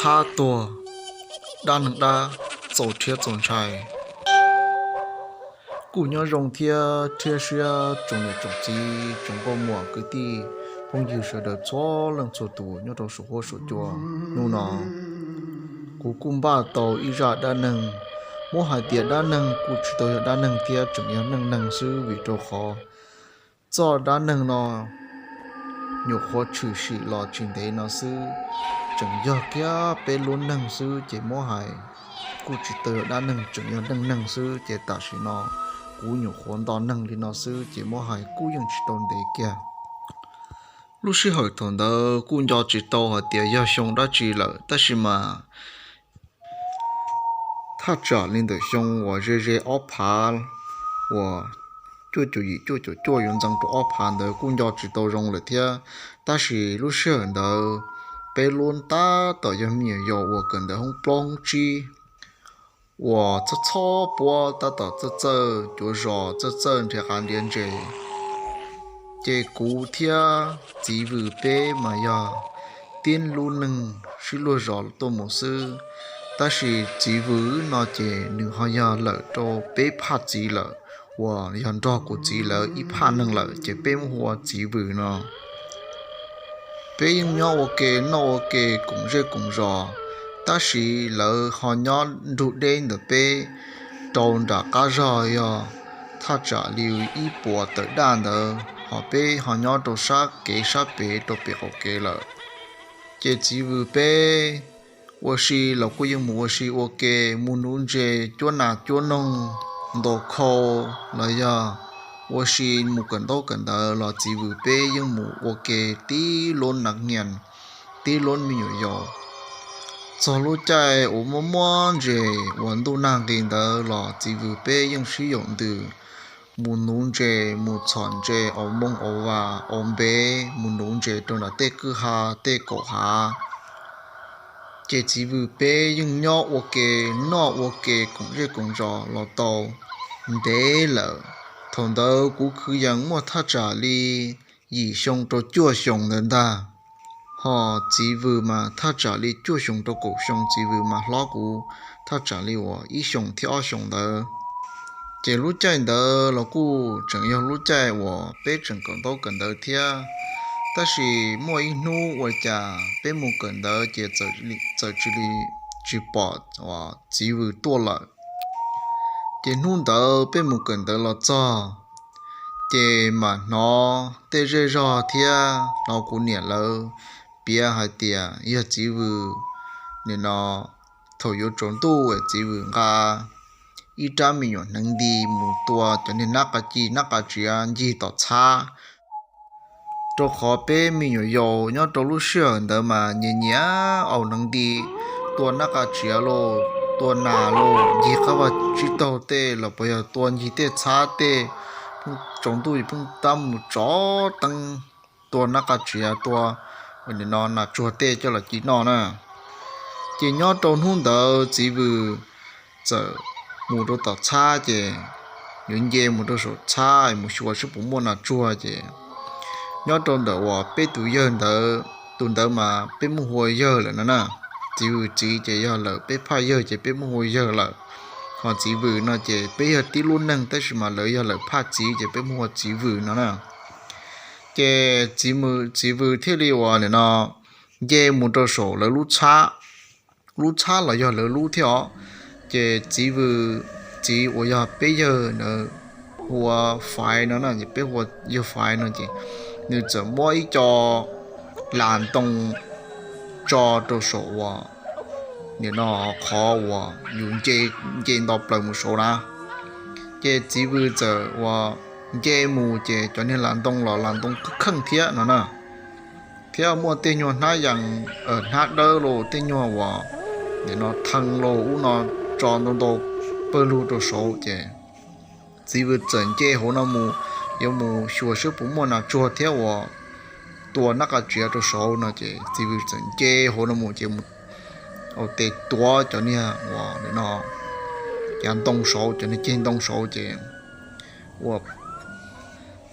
dab tuag, dab neeg dab txaus rhiab txaus ntshai. Kuj nyob zoo thiab rhiab siab tsoom niam tsoom txiv tsoom nkauj muam kwv tij phooj ywg sawv daws txhua leej txhua tus nyob rau saum huab saum cua. Hnub no kuv kuj npaj tau ib zaj dab neeg, muab hais tias dab neeg kuj tsis tau yog dab neeg thiab tseem yog neej neeg xwb vim rau qhov txoj dab neeg no nyuam qhuav tshwm sim los tsis ntev no xwb, tseem yog kiag peb lub neej xwb ces muab hais kuj tsis tau yog dab neeg, tseem yog neej neeg xwb ces tam sim no kuv nyuam qhuav nto neeg li no xwb ces muab hais kuj yeej tsis tau ntev kiag. Lub sij hawm thaum ntawd kuj nco tsis tau hais tias yog xyoo dab tsi lawm tab sis mas thaj tsam li ntawm xyoo uas ze ze ob phav uas cuaj caum yim cuaj caum cuaj yuav ntxeev rau ob phav ntawd kuj nco tsis tau zoo lawm thiab. Tab sis lub sij hawm ntawd peb lub tab tom yog me nyuam yaus uas kawm ntawv hoob plaub hoob tsib uas txhob txhob puab tab tom txawj txawj cuav zos txawj txawj nrhiav qav nrhiav ntses. Ces kuv thiab txiv Vwm peb mas yog tib lub neej sib luag zos tuaj mus xwb. Tab sis txiv Vwm no ces nws ho yog lawm rau peb phaj txiv lawm, uas yog nrog kuv txiv lawv ib phaj neeg lawm ces peb muab hu ua txiv Vwm no. Peb yeej nyob ua ke noj ua ke koom zej koom zos, tab sis lawv ho nyob nrug deb ntawm peb rau nram qab zog yog thaj tsam li ib puas tawm daj ntawd, ho peb ho nyob rau sab kev sab pem rau pem qaum kev lawm. Ces txiv Vwm peb ua si los kuj yeej mus ua si ua ke, mus nuv ntses cuab nas cuab noog, ntaus khau, los yog ua si mus kawm ntaub kawm ntawv los txiv Vwm peb yeej mus ua ke tib lub nav nyias, tib lub me nyuam yaus. Txog lub caij uas muaj muab ntses uas ntuj nag nqis ntawd los txiv Vwm peb yeej sib yaum ntws mus nuv ntses, mus txhom ntses, aus moos aus vas aus npev, mus nuv ntses rau nram tej kwj ha tej kaum hav. Ces txiv Vwm peb yeej nyob ua ke noj ua ke koom zej koom zos los tau ntev lawm. Thaum ntawd kuv kwv yees muaj thaj tsam li yim xyoo rau cuaj xyoos ntawd ntag. Ho txiv Vwm mas thaj tsam li cuaj xyoos rau kaum xyoo, txiv Vwm mas hlob kuv thaj tsam li uas ib xyoos thiab ob xyoos ntawd. Ces lub caij ntawd los kuj tseem yog lub caij uas peb tseem kawm ntaub kawm ntawv thiab. Tab sis muaj ib hnub ua cas peb mus kawm ntawv ces txawm tsis li, tsis pom txiv Vwm tuaj lawm. Ces hnub ntawd peb mus kawm ntawv los txog, ces mam hnov tej zej zog thiab hnov kuv niam lawv piav hais tias yog txiv Vwm nim no thaum yuav tsaus ntuj txiv Vwm nqa ib rab me nyuam hneev nti mus tua cov niag nab qa ci nab qa tsiav ncig tom txhab. Rau qhov peb me nyuam yaus nyob rau lub sij hawm ntawd mas nyias nyias aus hneev nti tua nab qa tsiav los tua nas los ncig qab vaj tsib taug tej los puas yog tua ncig tej txhab tej, tsaus ntuj pheej tab mus tsov teeb tua nab qa tsiav tua nim no nas tsuag tej coj los ci noj na. Ces nyob rau hnub ntawd txiv Vwm txawm mus rau tom txhab ces yuav nce mus rau saum txhab mus xyuas seb puas muaj nas tsuag ces nyob rau ntawm uas peb tus yawg ntawd, tus ntawd mas peb muab hu ua yawg lawm no na. Txiv Vwm txiv ces yog lawm peb phaj yawg ces peb muab hu ua yawg lawm. Ho txiv Vwm no ces peb yog tib lub neeg tab sis mas lawv yog lawm phaj txiv ces peb muab hu ua txiv Vwm no na. Ces txiv Vwm thiaj li uas nim no nce mus rau saum lawv lub txhab, lub txhab los yog lawv lub thiab os. Ces txiv Vwm txiv uas yog peb yawg ntawd hu ua Faiv no na, peb hu ua yawg Faiv no ces nws txawm muab ib co las ntoo tso rau saum uas nim no qhov uas yus nce nto plaws mus saud na. Ces txiv Vwm txawm uas nce mus ces cov niag las ntoo los las ntoo kheej thiab no na, thiab muaj tej nyuag hnab yees, hnab dawb los tej nyuag uas nim no thee los ub no tso ntau ntau pawg lug rau saud ces txiv Vwm txawm nce hauv no mus, yuav mus xyuas seb puas muaj nas tsuag thiab uas tua nab qa tsiav rau saud no ces txiv Vwm txawm nce hauv no mus ces mus ua tes tuav cov niag uas nim no yav ntoo saud, cov niag ceg ntoo saud ces ua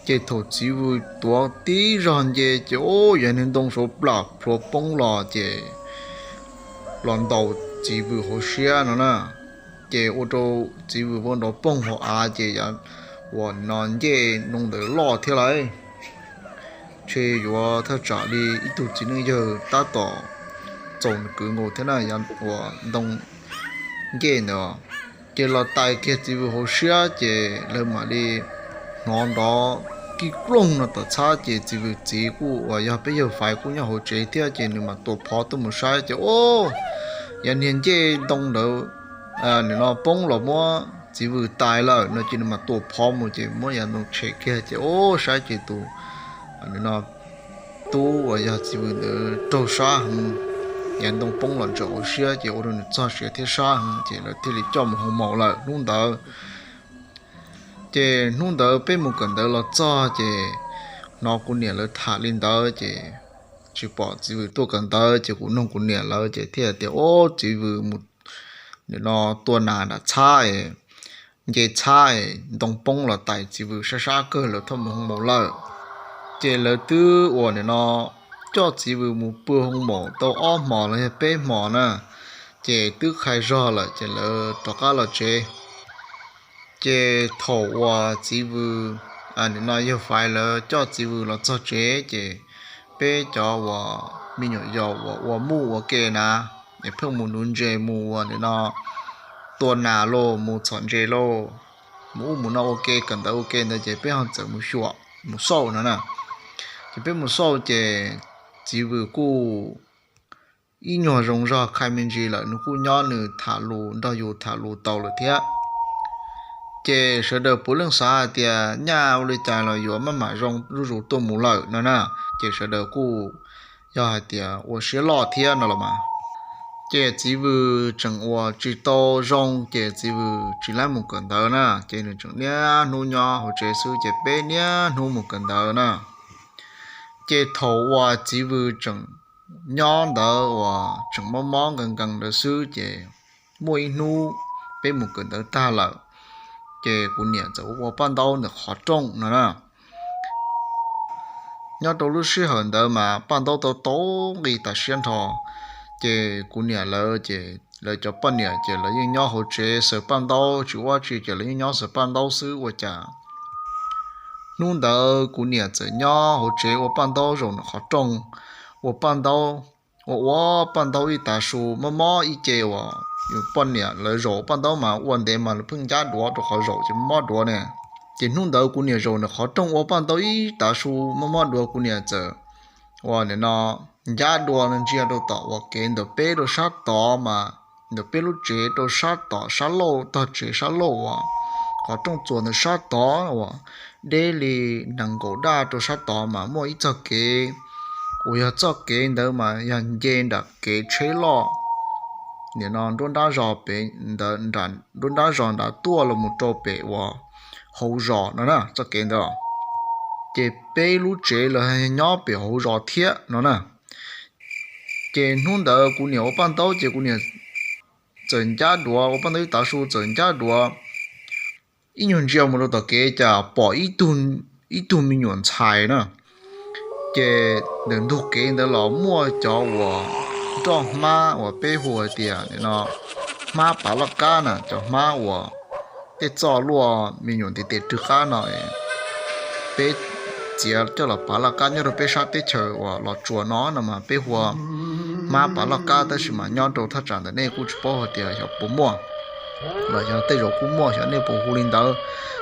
ces thaum txiv Vwm tuav tib zog nce ces ub yog niag ntoo saud plam plhuav poob los ces los ntaus Txiv Vwm hauv siab no na. Ces ua rau Txiv Vwm vau nrov poog hauv av ces yav uas no ncej ntoo ntawd loj thiab lawm. Ntshe yuav thaj tsam li ib tug txiv neej yawg tab tom txaus nws kwv nkaus thiab na, yav uas ntoo ncej ntawd. Ces los tais kiag Txiv Vwm hauv siab ces lawv mam li hnov nrov kij ploog no tom txhab ces Txiv Vwm txiv kuj uas yog peb yawg Faiv kuj nyob hauv tsev thiab ces nws mam tua phov tuaj mus saib ces o, yav niag ncej ntoo ntawd nim no poob los muab Txiv Vwm tais lawm no ces nws mam tua phov mus ces muab yav ntoo tshem kiag ces o, saib ces tus nim no tub uas yog Txiv Vwm ntawd raug sab heev, yav ntoo poob los ntsaum hauv siab ces ua rau nws txog siav thiab sab heev ces lawv thiaj li coj mus hoo maus lawm hnub ntawd. Ces hnub ntawd peb mus kawm ntawv los txog ces hnov kuv niam lawv tham li ntawd ces tsis pom Txiv Vwm tuaj kawm ntawv ces kuv nug kuv niam lawv ces thiaj tias o, Txiv Vwm mus nim no tua nas nram txhab, nce txhab, ntoo poob los tais Txiv Vwm sab sab kawg lawv thiaj mus hoo maus lawm. Ces lawv twb uas nim no coj Txiv Vwm mus pw hoo maus tau ob hmos los yog peb hmos na, ces twb qhais zog lawm ces lawv rov qab los tsev. Ces thaum uas Txiv Vwm nim no yawg Faiv lawv coj Txiv Vwm los txog tsev ces peb cov uas me nyuam yaus uas ua muj ua ke na, es pheej mus nuv ntses mus uas nim no tua nas lauj, mus txhom ntses lauj, mus ub mus no ua ke kawm ntawv ua ke ntawd ces peb ho txawm mus xyuas mus xauj no na. Ces peb mus xauj ces Txiv Vwm kuj ib nyuag zoo zog khai me ntsis lawm, nws kuj nyob nws tham lus nrog yus tham lus tau lawm thiab. Ces sawv daws puav leej xav hais tias nyaj ua li cas los yuav maj mam zoo zuj zus tuaj mus lawm no na. Ces sawv daws kuj yog hais tias ua siab loj thiab no los mas. Ces Txiv Vwm tseem uas tsis tau zoo ces Txiv Vwm tsis laib mus kawm ntawv na, ces nws tseem niaj hnub nyob hauv tsev xwb ces peb niaj hnub mus kawm ntawv na. Ces thaum uas Txiv Vwm tseem nyob ntawd uas tseem mob mob nkees nkees ntawd xwb ces muaj ib hnub peb mus kawm ntawv tag lawm, ces kuv niam txawm ua paj ntaub ntawm qhov rooj no na. Nyob rau lub sij hawm ntawd mas paj ntaub tau tau nqi tas siab nrho, ces kuv niam lawv ces lawv cov poj niam ces lawv yeej nyob hauv tsev xaws paj ntaub tsis ua tsi ces lawv yeej nyob xaws paj ntaub xwb ua cas hnub ntawd kuv niam txawm nyob hauv tsev ua paj ntaub zaum ntawm qhov rooj, ua paj ntaub, ua ua paj ntaub ib tav su mob mob ib ce uas yus poj niam lawv zaum paj ntaub mas ua ntev mas lawv pheej ncab duav rau qhov zaum ces mob duav ne. Ces hnub ntawd kuv niam zaum ntawm qhov rooj ua paj ntaub ib tav su mob mob duav kuv niam txawm uas nim no ncab dua ntsia rau tom uas kev ntawm peb rau sab tod mas, ntawm peb lub tsev rau sab tom sab laug tog tsev sab laug uas qhov rooj txuas ntawm sab tod uas deb li nees nkaum daj rau sab tod mas muaj ib txoj kev uas yog txoj kev ntawd mas yog nce nram kev tsheb loj nim no nruab nrab zos pem ntawd, nruab nrab zos nrad tuaj los mus rau pem uas hauv zos no na txoj kev ntawd. Ces peb lub tsev los nyob pem hauv zos thiab no na. Ces hnub ntawd kuv niam ua paj ntaub ces kuv niam txawm ncab duav ua paj ntaub ib tav su txawm ncab duav ib nyuag ntsia mus rau tom kev cas pom ib tug me nyuam ntxhais na. Ces ntawm ntug kev ntawd los muaj cov uas nroj hmab uas peb hu hais tias nim no hmab pav loj kab na, cov hmab uas tej txoj luaj me nyuam ntiv tes rwg qab no peb txiav coj los pav loj kab nyob rau peb sab teb chaws uas Los Tsuas no no mas peb hu ua hmab pav loj kab tab sis mas nyob rau thaj tsam ntawm nej kuj tsis paub hais tias xyov puas muaj los yog tej zaum kuj muaj xyov nej puas hu li ntawd,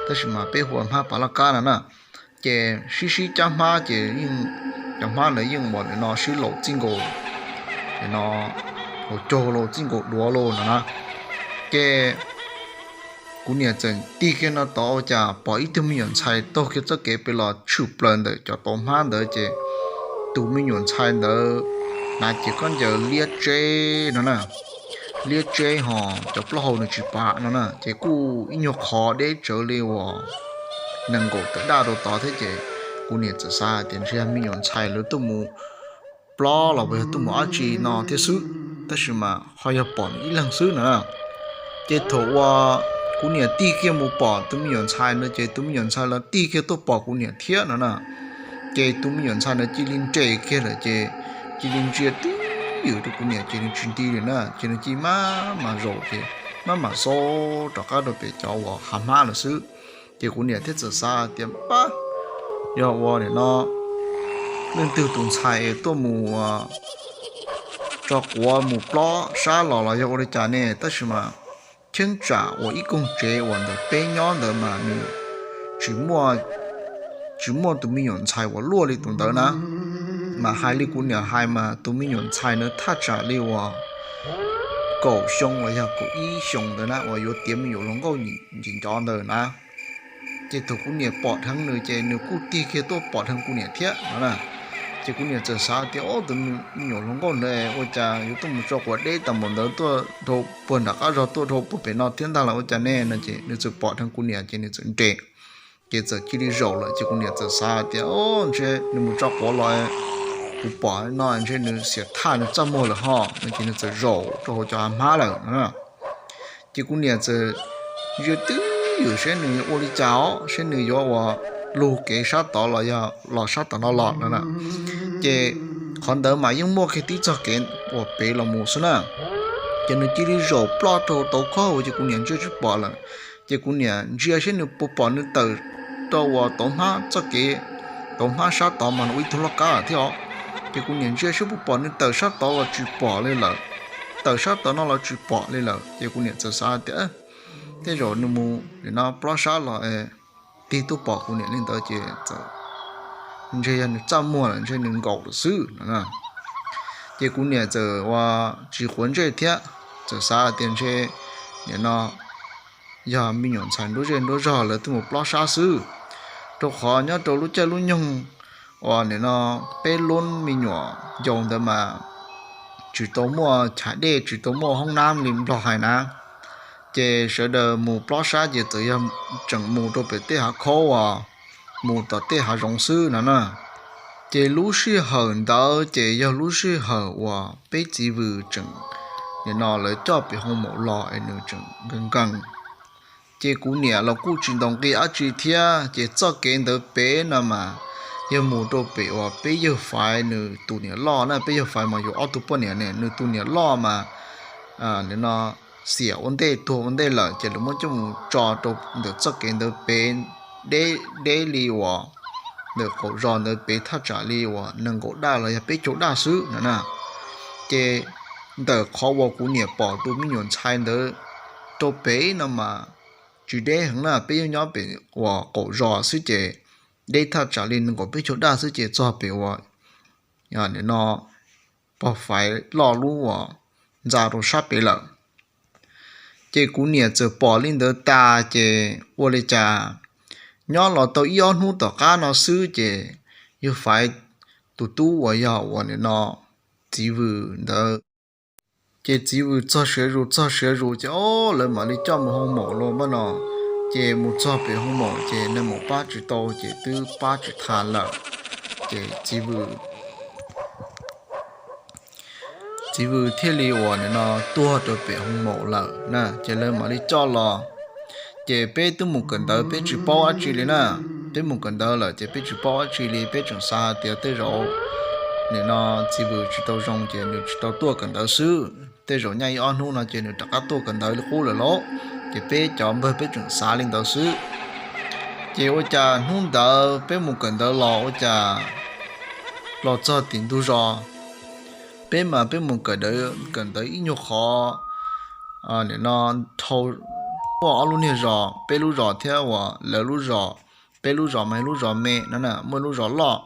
tab sis mas peb hu ua hmab pav loj kab no na. Ces sib sib cab hmab ces cov hmab ntawd yeej uas nim no sib laum txij nkaus nim no hauv caug los txij nkaus duav los no na. Ces kuv niam txawm tig kiag no tod ua cas pom ib tug me nyuam ntxhais taug kiag txoj kev pem los tshwm plaws ntawm cov tauv hmab ntawd ces tus me nyuam ntxhais ntawd hnav cev khaub ncaws liab tseb no na, liab tseb ho cov plaub hau nws tsis pav no na ces kuj ib nyuag qhov deb tsawv li uas nees nkaum tawm daj rau tod thiab ces kuv niam txawm xav hais tias ntshe yog me nyuam ntxhais lawv tuaj mus plob los puas yog tuaj mus dab tsi no thiab xwb, tab sis mas ho yog pom nws ib leeg xwb no na. Ces thaum uas kuv niam tig kiag mus pom tus me nyuam ntxhais no ces tus me nyuam ntxhais los tig kiag tuaj pom kuv niam thiab no na. Ces tus me nyuam ntxhais ntawd cia li nres kiag lawm ces cia li ntsia tib twb ywm rau kuv niam ces nws tsis nti li na, ces nws cia li maj mam zaum ces maj mam xauj rov qab rau pem cov uas hav hmab lawm xwb. Ces kuv niam thiaj txawm xav tias, pab, yog ua nim no leej twg tus ntxhais tuaj mus tso quav mus plob sab los los yog ua li cas ne, tab sis mas cheeb tsam uas ib koog tsev uas ntawm peb nyob ntawd mas nws tsis muaj tus me nyuam ntxhais uas luaj li tus ntawd na. Mas hais li kuv niam hais mas tus me nyuam ntxhais ntawd thaj tsam li uas kaum xyoo los yog kaum ib xyoos ntawd na, uas yuav tiav me nyuam hluas nkauj ncim ncov ntawd na. Ces thaum kuv niam pom dheev nws ces nws kuj tig kiag tuaj pom dheev kuv niam thiab no na. Ces kuv niam txawm xav tias, o, tus me nyuam hluas nkauj ntawd ua cas yuav tuaj mus tso quav deb tas npaum ntawd tuaj dhau puag nram qab zog tuaj dhau puag pem no thiab ntag los ua cas ne no. Ces nws txawm pom dheev kuv niam ces nws txawm nres, ces txawm cia li zaum lawm. Ces kuv niam txawm xav tias, o, ntshe nws mus tso quav los, kuv pom no ntshe nws xiam thaj nws txaj muag lawm ho no. Ces nws txawm zaum rau hauv cov hav hmab lawm no. Ces kuv niam txawm ntsia twb ywm saib nws ua li cas os, saib nws yuav ua lug kev sab tod los yog los sab tom no los no na. Ces qhov ntawd mas yeej muaj kiag tib txoj kev uas pem los mus xwb na. Ces nws cia li zaum ploj rau tauv khob hauv ces kuv niam ntsia tsis pom lawm. Ces kuv niam ntsia saib nws puas pom nws tawm rau uas tauv hmab txoj kev, tauv hmab sab tod mas nws ua ib tug loj qab thiab os. Ces kuv niam ntsia saib puas pom nws tawm sab tod los tsis pom li lawm, tawm sab tod no los tsis pom li lawm. Ces kuv niam txawm xav tias, tej zaum nws mus nim no plob sab los tig tuaj pom kuv niam li ntawd ces txawm ntshe yog nws txaj muag lawm, ntshe nws nkaum lawm xwb no. Ces kuv niam txawm ua tsis quav ntsej thiab, txawm xav tias ntshe nim no yog me nyuam ntxhais nruab zej nruab zog lawv twb mus plob sab xwb. Rau qhov nyob rau lub caij lub nyoog uas nim no peb lub me nyuam yaus ntawd mas tsis tau muaj chav dej, tsis tau muaj hoob nab li Nplog hais na. Ces sawv daws mus plob sab ces txawm yog tseem mus rau pem tej hav khaub uas mus tom tej hav zoov xwb no na. Ces lub sij hawm ntawd ces yog lub sij hawm uas peb txiv Vwm tseem, nim no lawv coj pem hoo maum los es nws tseem nkees nkees. Ces kuv niam los kuj tsis ntaus nqi dab tsi thiab. Ces txoj kev ntawd pem no mas yog mus rau pem uas peb yawg Faiv nws tus niam loj na, peb yawg Faiv mas yuav ob tug poj niam ne, nws tus niam loj mas nim no xiam ua ntej tuag ua ntej lawm, ces lawv muab coj mus tso rau ntawm txoj kev ntawd pem deb deb li uas ntawm qaum zos ntawd pem thaj tsam li uas nees nkaum daj los yog peb caug daj xwb no na. Ces ntawm qhov uas kuv niam pom tus me nyuam ntxhais ntawd rau pem no mas tsis deb heev na, peb yeej nyob pem uas qaum zos xwb ces deb thaj tsam li nees nkaum peb caug daj xwb ces txog pem uas nim no pog Faiv loj lub uas ntxa rau sab pem lawm. Ces kuv niam txawm pom li ntawd tas ces ua li cas nyob los tau ib ob hnub tom qab no xwb ces yawg Faiv tus tub uas yog uas nim no txiv Vwm ntawd, ces txiv Vwm txog siav zus txog siav zus ces o, lawv mam li coj mus hoo maum los mas no. Ces mus txog pem hoo maum ces neeg maum pab tsis tau ces twb pab tsis tas lawm. Ces txiv Vwm txiv Vwm thiaj li uas nim no tuag rau pem hoo maum lawm na. Ces lawv mam li coj los, ces peb twb mus kawm ntawv peb tsis paub dab tsi li na. Peb mus kawm ntawv lawm ces peb tsis paub dab tsi li, peb tseem xav hais tias tej zaum nim no txiv Vwm tsis tau zoo ces nws tsis tau tuaj kawm ntawv xwb, tej zaum nyaj ib ob hnub no ces nws rov qab tuaj kawm ntawv li qub lawm lauj. Ces peb cov npawg peb tseem xav li ntawd xwb. Ces ua cas hnub ntawd peb mus kawm ntawv los ua cas los txog tim ntug zos, peb mas peb mus kawm ntawv ib nyuag qhov, nim no dhau, muaj ob lub niag zos, peb lub zos thiab uas lawv lub zos. Peb lub zos mas lub zos me no na, muaj lub zos loj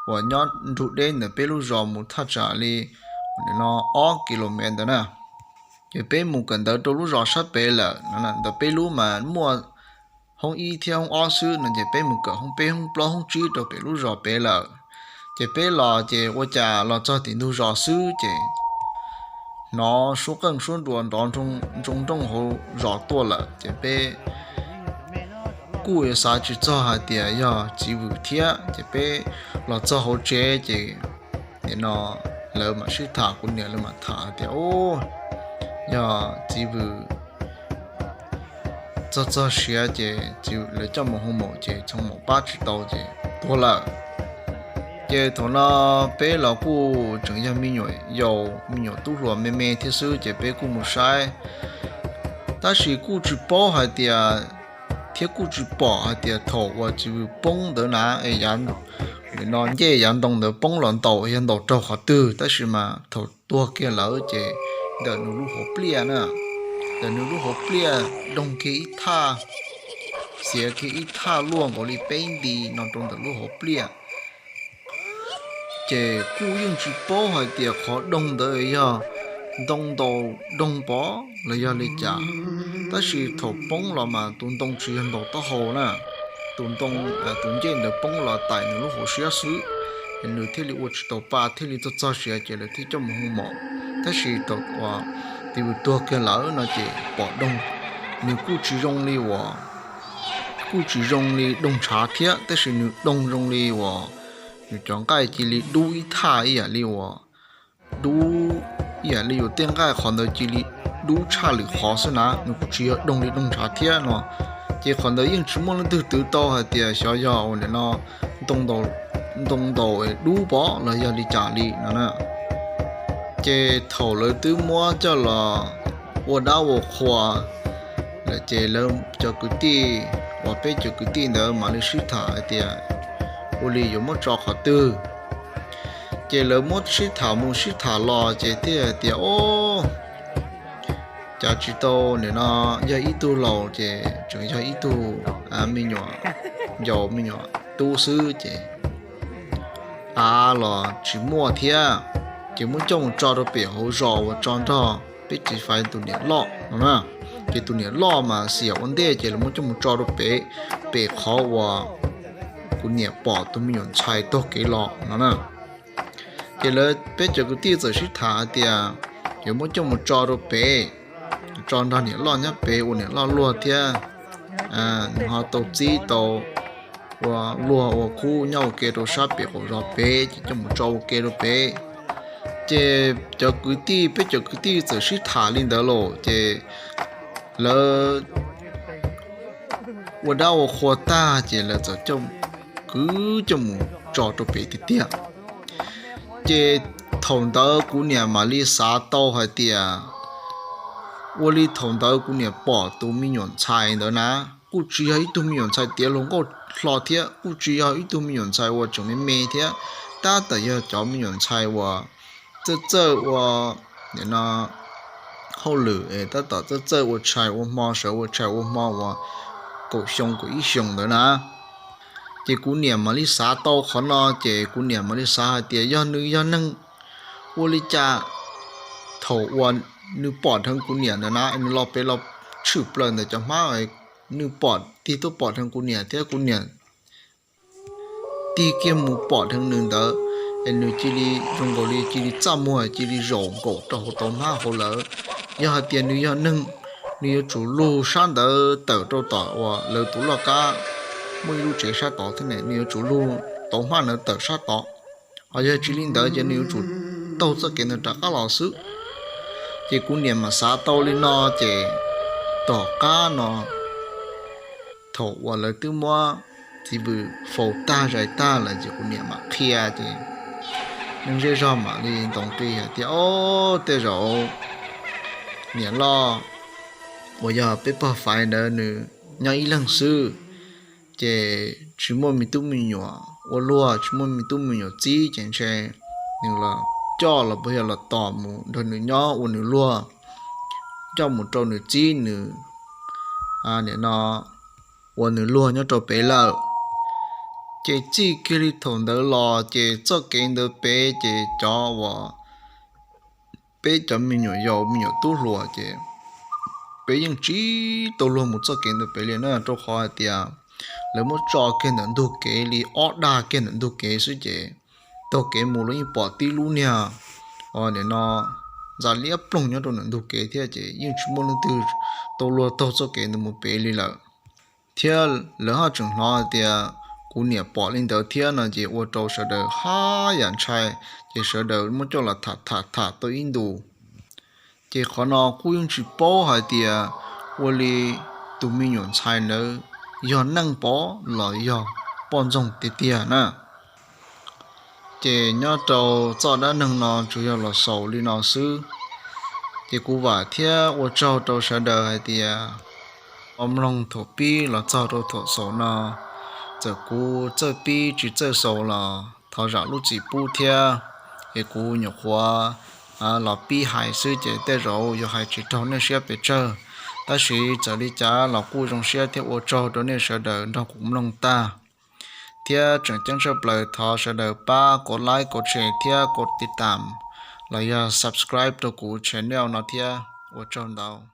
uas nyob nrug deb ntawm peb lub zos mus thaj tsam li nim no ob kilomev ntawd na. Ces peb mus kawm ntawv rau lub zos sab pem lawm, ntawm peb lub mas muaj hoob ib thiab hoob ob xwb no, ces peb mus kawm hoob peb hoob plaub hoob tsib rau pem lub zos pem lawm. Ces peb los ces ua cas los txog tim ntug zos xwb ces hnov suab qeej suab nruas nrov ntoo nrooj hauv zos tuaj lawm, ces peb kuj yuav xav tsis txog hais tias yog txiv Vwm thiab. Ces peb los txog hauv tsev ces nim no lawv mam sib tham, kuv niam lawv mam tham hais tias, u, yog txiv Vwm txog txog siav ces txiv lawv coj mus hoo maum ces txhoov maum pab tsis tau ces tuag lawm. Ces thaum no peb los kuj tseem yog me nyuam yaus me nyuam tub hluas me me thiab xwb ces peb kuj mus saib, tab sis kuj tsis paub hais tias, thiab kuj tsis pom hais tias thaum uas txiv vwm poob ntawd na, no ncej yav ntoo ntawd poob los ntaus yog ntaus raug qhov twg, tab sis mas thaum tuag kiag lawm ces ntawm nws lub hauv pliaj na, ntawm nws lub hauv pliaj doog kiag ib thaj, xiav kiag ib thaj luaj nkaus li peb nti no rau ntawm lub hauv pliaj. Ces kuj yeej tsis paub hais tias qhov doog ntawd yog ntoo ntaus doog pov los yog li cas, tab sis thaum poob los mas tus ntoo tsis yog ntaus taub hau na, tus ntoo, tus ncej ntawd poob los tais nws lub hauv siab xwb, nws thiaj li ua tsis tau pa thiaj li txog txog siav ces lawv thiaj coj mus hu mos. Tab sis thaum uas txiv vwm tuag kiag lawm no ces pom doog, nws kuj tsis zoo li uas, kuj tsis zoo li doog ntshav thiab, tab sis nws doog zoo li uas nws cov nqaij cia li dub ib thaj ib yam li uas dub, ib yam li yus tej nqaij qhov ntawd cia li dub tshaj lwm qhov xwb na, nws kuj tsis yog doog li doog ntshav thiab no. Ces qhov ntawd yeej tsis muaj leej twg twv tau hais tias xyov yog ua nim no ntoo ntaus dub pov los yog li cas li no na. Ces thaum lawv twb muab coj los ua dab ua qhua lawm ces lawv cov kwv tij, uas peb cov kwv tij ntawd mam li sib tham hais tias ua li yuav muab tso qhov twg. Ces lawv muab sib tham mus sib tham los ces thiaj hais tias, o, cas tsis tau nim no yog ib tug laus ces tseem yog ib tug me nyuam yaus me nyuam tub xwb ces av los tsis muaj thiab, ces muab coj mus tso rau pem hauv zos uas tso nrog peb txiv Faiv tus niam loj no na. Ces tus niam loj mas xiam ua ntej ces lawv muab coj mus tso rau pem, pem qhov uas kuv niam pom tus me nyuam ntxhais taug kev los no na. Ces lawv peb cov kwv tij txawm sib tham hais tias yuav muab coj mus tso rau pem, tso nrog niam loj nyob pem uas niam loj luag thiab, nws ho tau txib tau ua luag ua khub nyob ua ke rau sab pem qaum zos pem ces coj mus tso ua ke rau pem. Ces cov kwv tij, peb cov kwv tij txawm sib tham li ntawd los ces lawv ua dab ua qhua tag ces lawv txawm kwv coj mus tso rau pem tiag tiag. Ces thaum ntawd kuv niam mam li xav tau hais tias ua li thaum ntawd kuv niam pom tus me nyuam ntxhais ntawd na, kuj tsis yog ib tug me nyuam ntxhais tiav hluas nkauj hlo thiab, kuj tsis yog ib tug me nyuam ntxhais uas tseem me me thiab, tab tom yog cov me nyuam ntxhais uas txawj txawj ua nim no hauj lwm, tab tom txawj txawj ua tshais ua hmo, sawv ua tshais ua hmo uas kaum xyoo kaum ib xyoos ntawd na. Ces kuv niam mam li xav tau qhov no ces kuv niam mam li xav hais tias yog nws yog neeg ua li cas thaum uas nws pom dheev kuv niam ntawd na, nws los pem los tshwm plaws ntawm cov hmab, nws pom tig tuaj pom dheev kuv niam thiab kuv niam tig kiag mus pom dheev nws ntawd, es nws cia li zoo nkaus li cia li txaj muag cia li zaum nkaum rau hauv tauv hmab hauv lawm. Yog hais tias nws yog neeg, nws yuav tsum lug sab ntawd tawm rau tom uas lawv tus loj kab muaj ib lub tsev sab tod thiab ne, nws yuav tsum lug tauv hmab ntawd tawm sab tod. Ho yog tsis li ntawd ces nws yuav tsum taug txoj kev ntawd rov qab los xwb. Ces kuv niam mam xav tau li no ces tom qab no thaum uas lawv twb muab txiv vwm faus tag zais tag lawm ces kuv niam mam qhia ces neeg zej zog mam li ntaus nqi hais tias, o, tej zaum niam loj uas yog peb pog Faiv ntawd nws nyob ib leeg xwb, ces tsis muaj me tub me nyuam ua luag, tsis muaj me tub me nyuam txib ces ntshe nws los coj los puas yog los tos mus nrog nws nyob ua nws luag, coj mus rau nws txib nws, nim no ua nws luag nyob rau pem lawm. Ces txij kiag li thaum ntawd los ces txoj kev ntawd pem ces cov uas peb cov me nyuam yaus me nyuam tub hluas ces peb yeej tsis tau luag mus txoj kev ntawd pem li na, rau qhov hais tias lawv muab tso kiag ntawm ntug kev li ob dag kiag ntawm ntug kev xwb ces taug kev mus los yeej pom tib lub niag, nim no ntxa liab ploog nyob rau ntawm ntug kev thiab ces yeej tsis muaj leej twg tau luag taug txoj kev ntawd mus pem li lawm. Thiab lawv ho tseem hnov hais tias kuv niam pom li ntawd thiab no ces ua rau sawv daws haj yam ntshai, ces sawv daws muab coj los tham tham tham tau ib ntus. Ces qhov no kuj yeej tsis paub hais tias ua li tus me nyuam ntxhais ntawd yog neeg pov los yog poj ntxoog tiag tiag na. Ces nyob rau txoj dab neeg no tsuas yog los xaus li no xwb. Ces kuv vam thiab ua tsaug rau sawv daws hais tias ho mloog thaum pib los txog rau thaum xaus no. Txawm kuv txawj pib tsis txawj xaus los thov zam lub txim pub thiab, es kuv nyuam qhuav los pib hais xwb ces tej zaum yuav hais tsis raug nej siab pes tsawg. Tab sis txawm li cas los kuj zoo siab thiab ua tsaug rau nej sawv daws nrog kuv mloog tag. Thiab tseem ceeb tshaj plaws thov sawv daws pab kov like, kov share thiab kov tiv tam los yog subscribe rau kuv channel no thiab. Ua tsaug ntau.